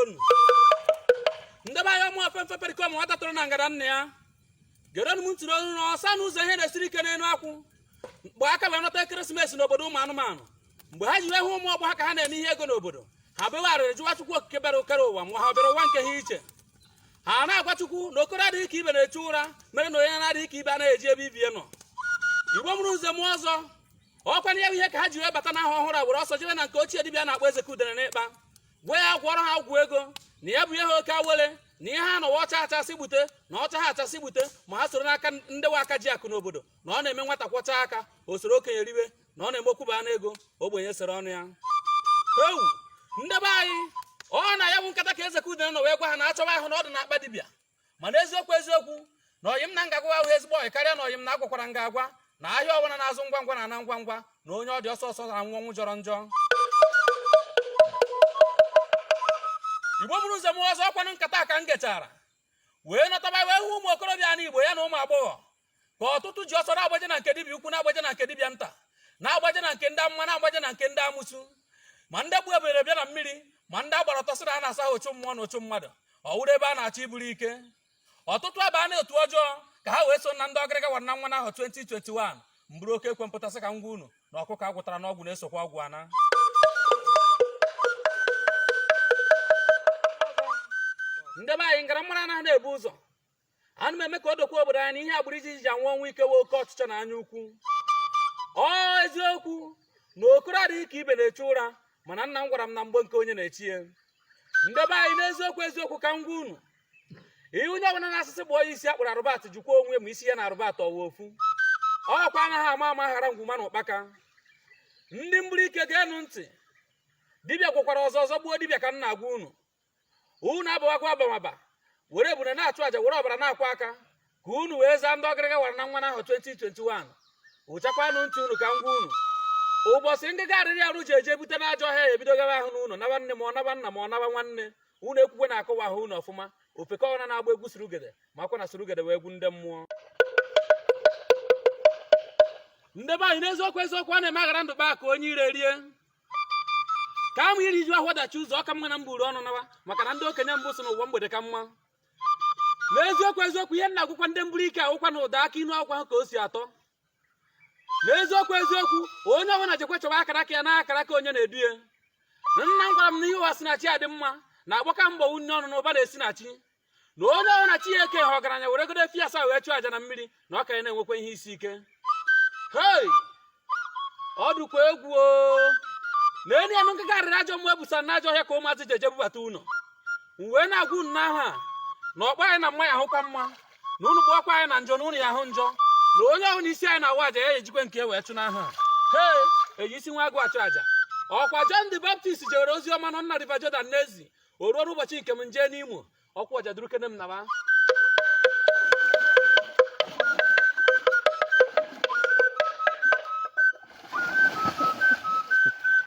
Ndewonu ndị be anyị. Ọmụ ofe mfe perikom nwata tụrụ na ngara nna ya. Gerenụ m ntị n'olu na ọsa n'ụzọ ihe na-esiri ike n'elu akwụ mgbe aka wee nọta ekeresimesi n'obodo ụmụ anụmanụ. Mgbe ha ji wee hụ ụmụ ọgbọ ha ka ha na-eme ihe ego n'obodo ha, bewegharịrị jụwa Chukwu Okike bịara okere ụwa ma ha bịara ụwa nke ha iche. Ha na-agwa Chukwu na okoro adịghị ka ibe na-echu ụra, mere na onye na-adịghị ka ibe anaghị eji ebe ibie nọ. Igbo mụrụ nze mụọ ọzọ, ọkwa na ya bụ ihe ka ha ji wee bata n'ahọ ọhụrụ a, were ọsọ jebe na nke ochie dibịa na-akpọ Eze Kudere n'ịkpa, gwa ya gwọrọ ha ọgwụ ego na ya bụ ihe ha oke awele na ihe ha nọwa ọcha achasị gbute na ọcha ha achasị gbute, ma ha soro n'aka ndị nwe aka ji akụ n'obodo, na ọ na-eme nwata kwọcha aka o soro okenye riwe, na ọ na-eme okwu baa n'ego ogbenye sere ọnụ ya. Ewu ndị be anyị, ọ na ya bụ nkata ka Eze Kudere nọ wee gwa ha na achọwa ahụ na ọ dị n'akpa dibịa. Mana eziokwu eziokwu, na ọyị m na ngagwa ahụ ezigbo ọyị karịa na ọyị m na agwakwara nga agwa na ahịa ọbụla na-azụ ngwa ngwa na-ana ngwa ngwa, na onye ọ dị ọsọ ọsọ na-anwụ ọnwụ jọrọ njọ. Igbo mụrụ nze mụọ ọzọ, ọkwanụ nkata ka m gechara wee nọtaba, wee hụ ụmụ okorobịa na Igbo ya na ụmụ agbọghọ ka ọtụtụ ji ọsọ na-agbaje na nke dibịa ukwu, na-agbaje na nke dibịa nta, na-agbaje na nke ndị amụma, na-agbaje na nke ndị amụsu, ma ndị gbu ebere bịa na mmiri, ma ndị agbara ọtọ sị na a na-asa ha ụchụ mmụọ na ụchụ mmadụ. Ọ wụrụ ebe a na-achọ iburu ike, ọtụtụ abaa na otu ọjọọ ka ha wee so na ndị ọgịrịga wara na nwa n'ahọ 2021. Mbụrụ oke ekwe mpụtasị ka m gwa unu na ọkụkọ agwụtara n'ọgwụ na-esokwa ọgwụ ana. Ndị be anyị, ngara mara anaghị na-ebu ụzọ. Ana m eme ka o dokwa obodo anyị na ihe agbụrụ ijiji ji anwụ ọnwụ ike wee oke ọchịchọ na anya ukwu. Ọ eziokwu na okoro adịghị ka ibe na-echu ụra, mana nna m gwara m na mgbe nke onye na-echi ya. Ndị be anyị, n'eziokwu eziokwu ka m gwa unu, ihe onye ọbụla na-asịsị gbụọ ya isi akpụrụ arụbat, jụkwa onwe ma isi ya na arụbat ọwa ofu. Ọkwa anaghị ama ama ghara ngwuma na ụkpaka. Ndị mburu ike, geenụ ntị. Dibịa gwakwara ọzọ ọzọ gbuo dibịa ka m na-agwa unu. Unu abawakwa abamaba were ebune na-achụ àjà, were ọbara na-akwa aka ka unu wee zaa ndị ọgịrịga wara na nwa n'ahọ 2021. Ụchakwanụ ntị unu ka m gwa unu, ụbọchị ngịga arịrị arụ ji eje bute n'ajọ ọhịa ya ebido gawa ahụ n'ụlọ, naba nne ma ọ naba nna ma ọ naba nwanne unu. Ekwukwe na-akọwa ahụ unu ọfụma. Ofeke ọna na-agba egwu surugede ma akwa na surugede wee egwu ndị mmụọ. Ndị be anyị, n'eziokwu eziokwu, a na-eme aghara ndụ kpaa ka onye ire rie ka amụ iri ju ahụ dachi ụzọ. Ọka mma na m buru ọnụ nawa, maka na ndị okenye mbụ sị na ụwa mgbede ka mma. N'eziokwu eziokwu, ihe nna agwụkwa ndị mburu ike awụkwa na ụda aka inu akwụkwọ ahụ ka o si atọ. N'eziokwu eziokwu, onye ọbụla jekwe chọwa akara aka ya na akara aka onye na-edu ya. Nna m gwara m na ihe ụwa si na chi adị mma na agbaka mbọ wunye ọnụ na ụba na-esi na chi, na onye ọbụla chi ya eke ha ọgaranya were godo efi asaa wee chụọ aja na mmiri, na ọ ka ya na-enwekwa ihe isi ike. Hei, ọ dịkwa egwu o. Na enu anụ nkịka arịrị ajọ mmụọ ebusara n'ajọ ọhịa ka ụmụazị ji eje bubata ụlọ. M wee na-agwa unu n'aha a na ọkpọ anyị na mma ya ahụkwa mma, na unu gbakwa anyị na njọ na unu ya ahụ njọ, na onye ọbụla isi anyị na-awa aja ya ejikwe nke wee chụ n'aha a. Hei, eji isi nwa agụ achụ aja. Ọkwa John the Baptist jewere ozi ọma nọ na River Jordan n'ezi o ruo n'ụbọchị nke m njee n'Imo ọkwa ọja duru kene m naba.